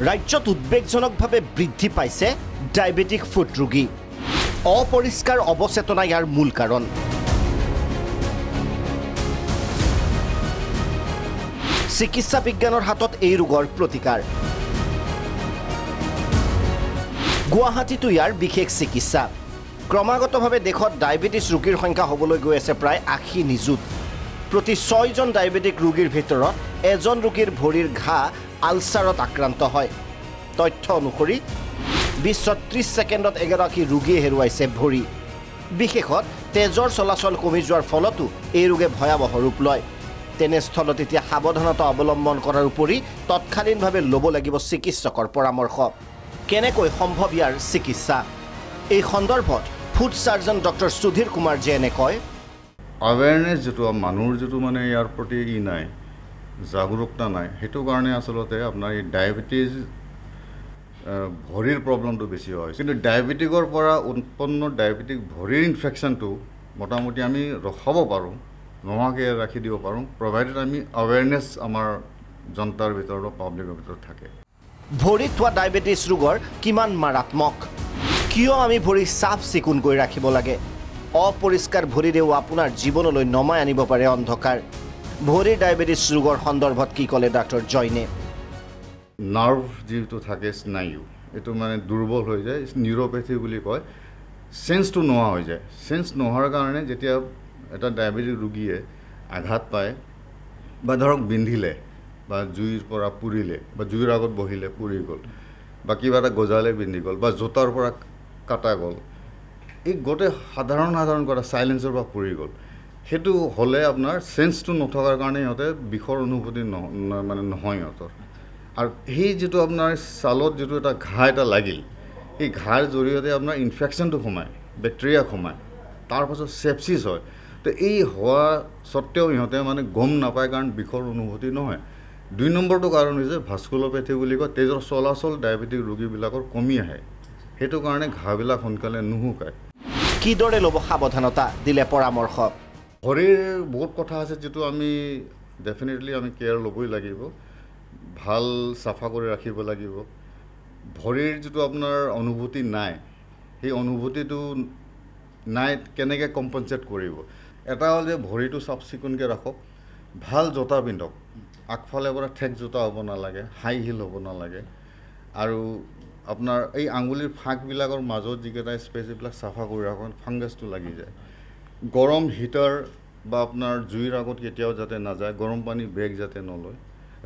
ৰাজ্যত উদ্বেগজনকভাৱে বৃদ্ধি পাইছে ডায়েবেটিক ফুট ৰোগী। অপৰিষ্কাৰ অৱচেতনা ইয়াৰ মূল কাৰণ। চিকিৎসা বিজ্ঞানৰ হাতত এই ৰোগৰ প্ৰতিকাৰ। গুৱাহাটীতো ইয়াৰ বিশেষ চিকিৎসা। ক্ৰমাগতভাৱে দেশত ডায়েবেটিছ ৰোগীৰ সংখ্যা হ'বলৈ গৈ আছে প্ৰায় ৮০ নিযুত। প্ৰতি ৬জন ডায়েবেটিক ৰোগীৰ ভিতৰত এজন ৰোগীৰ ভৰিৰ ঘাঁ আলচাৰত আক্ৰান্ত হয়। তথ্য অনুসৰি বিশ্বত ৩০ ছেকেণ্ডত এগৰাকী ৰোগীয়ে হেৰুৱাইছে ভৰি। বিশেষত তেজৰ চলাচল কমি যোৱাৰ ফলতো এই ৰোগে ভয়াৱহ ৰূপ লয়। তেনেস্থলত এতিয়া সাৱধানতা অৱলম্বন কৰাৰ উপৰি তৎকালীনভাৱে ল'ব লাগিব চিকিৎসকৰ পৰামৰ্শ। কেনেকৈ সম্ভৱ ইয়াৰ চিকিৎসা? এই সন্দৰ্ভত foot surgeon doctor Sudhir Kumar জৈনে কয়, আৱেৰনেছ যিটো মানুহৰ যিটো মানে ইয়াৰ প্ৰতি ই নাই, জাগৰূকতা নাই, সেইটো কাৰণে আচলতে আপোনাৰ এই ডায়েবেটিছ ভৰিৰ প্ৰব্লেমটো বেছি হয়। কিন্তু ডায়েবেটিকৰ পৰা উৎপন্ন ডায়েবেটিক ভৰিৰ ইনফেকশ্যনটো মোটামুটি আমি ৰখাব পাৰোঁ, নোহোৱাকৈ ৰাখি দিব পাৰোঁ, প্ৰভাইডেড আমি আৱেৰনেছ আমাৰ জনতাৰ ভিতৰত বা পাব্লিকৰ ভিতৰত থাকে। ভৰিত হোৱা ডায়েবেটিছ ৰোগৰ কিমান মাৰাত্মক, কিয় আমি ভৰি চাফ চিকুণকৈ ৰাখিব লাগে? অপৰিষ্কাৰ ভৰিৰেও আপোনাৰ জীৱনলৈ নমাই আনিব পাৰে অন্ধকাৰ। ভৰিৰ ডায়েবেটিছ ৰোগৰ সন্দৰ্ভত কি ক'লে ডাক্তৰ জৈনে? নাৰ্ভ যিটো থাকে, স্নায়ু, এইটো মানে দুৰ্বল হৈ যায়, নিউৰ'পেথি বুলি কয়। চেন্সটো নোহোৱা হৈ যায়। চেন্স নোহোৱাৰ কাৰণে যেতিয়া এটা ডায়েবেটিক ৰোগীয়ে আঘাত পায় বা ধৰক বিন্ধিলে বা জুইৰ পৰা পুৰিলে বা জুইৰ আগত বহিলে পুৰি গ'ল বা কিবা এটা গজালে বিন্ধি গ'ল বা জোতাৰ পৰা কাটা গ'ল, এই গোটেই সাধাৰণ সাধাৰণ কথা চাইলেঞ্চৰ পৰা পুৰি গ'ল, সেইটো হ'লে আপোনাৰ চেন্সটো নথকাৰ কাৰণে সিহঁতে বিষৰ অনুভূতি মানে নহয় সিহঁতৰ। আৰু সেই যিটো আপোনাৰ ছালত যিটো এটা ঘাঁ এটা লাগিল, সেই ঘাঁৰ জৰিয়তে আপোনাৰ ইনফেকশ্যনটো সোমায়, বেক্টেৰিয়া সোমায়, তাৰপাছত চেপচিছ হয়। তো এই হোৱা স্বত্তেও ইহঁতে মানে গম নাপায়, কাৰণ বিষৰ অনুভূতি নহয়। ২ নম্বৰটো কাৰণ হৈছে ভাস্কুলোপেথি বুলি কয়, তেজৰ চলাচল ডায়েবেটিক ৰোগীবিলাকৰ কমি আহে, সেইটো কাৰণে ঘাঁবিলাক সোনকালে নুশুকায়। কিদৰে ল'ব সাৱধানতা দিলে পৰামৰ্শ? ভৰিৰ বহুত কথা আছে যিটো আমি ডেফিনেটলি আমি কেয়াৰ ল'বই লাগিব, ভাল চাফা কৰি ৰাখিব লাগিব। ভৰিৰ যিটো আপোনাৰ অনুভূতি নাই, সেই অনুভূতিটো নাই কেনেকৈ কম্পনচেট কৰিব? এটা হ'ল যে ভৰিটো চাফ চিকুণকৈ ৰাখক, ভাল জোতা পিন্ধক, আগফালে পৰা ঠেক জোতা হ'ব নালাগে, হাই হিল হ'ব নালাগে, আৰু আপোনাৰ এই আঙুলিৰ ফাঁকবিলাকৰ মাজত যিকেইটা স্পেচ এইবিলাক চাফা কৰি ৰাখক, ফাংগাছটো লাগি যায়। গৰম হিটাৰ বা আপোনাৰ জুইৰ আগত কেতিয়াও যাতে নাযায়, গৰম পানী বেগ যাতে নলয়,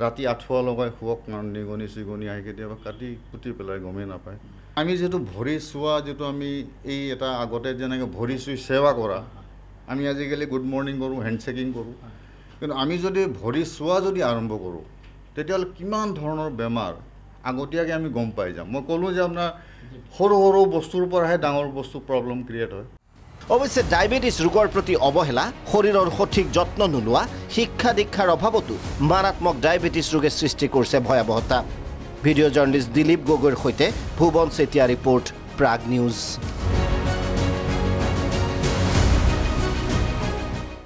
ৰাতি আঁঠুৱা লগাই শুৱক, কাৰণ নিগনি চিগনি আহি কেতিয়াবা কাটি কুটি পেলাই গমেই নাপায়। আমি যিটো ভৰি চোৱা, যিটো আমি এই এটা আগতে যেনেকৈ ভৰি চুই সেৱা কৰা, আমি আজিকালি গুড মৰ্ণিং কৰোঁ, হেণ্ডশ্বেকিং কৰোঁ, কিন্তু আমি যদি ভৰি চোৱা যদি আৰম্ভ কৰোঁ, তেতিয়াহ'লে কিমান ধৰণৰ বেমাৰ আগতীয়াকৈ আমি গম পাই যাম। মই ক'লোঁ যে আপোনাৰ সৰু সৰু বস্তুৰ পৰাহে ডাঙৰ বস্তু প্ৰব্লেম ক্ৰিয়েট হয়। অৱশ্যে ডায়েবেটিছ ৰোগৰ প্ৰতি অৱহেলা, শৰীৰৰ সঠিক যত্ন নোলোৱা, শিক্ষা দীক্ষাৰ অভাৱতো মাৰাত্মক ডায়েবেটিছ ৰোগে সৃষ্টি কৰিছে ভয়াৱহতা। ভিডিঅ' জাৰ্নেলিষ্ট দিলীপ গগৈৰ সৈতে ভুৱন চেতিয়া, ৰিপৰ্ট, প্ৰাগ নিউজ।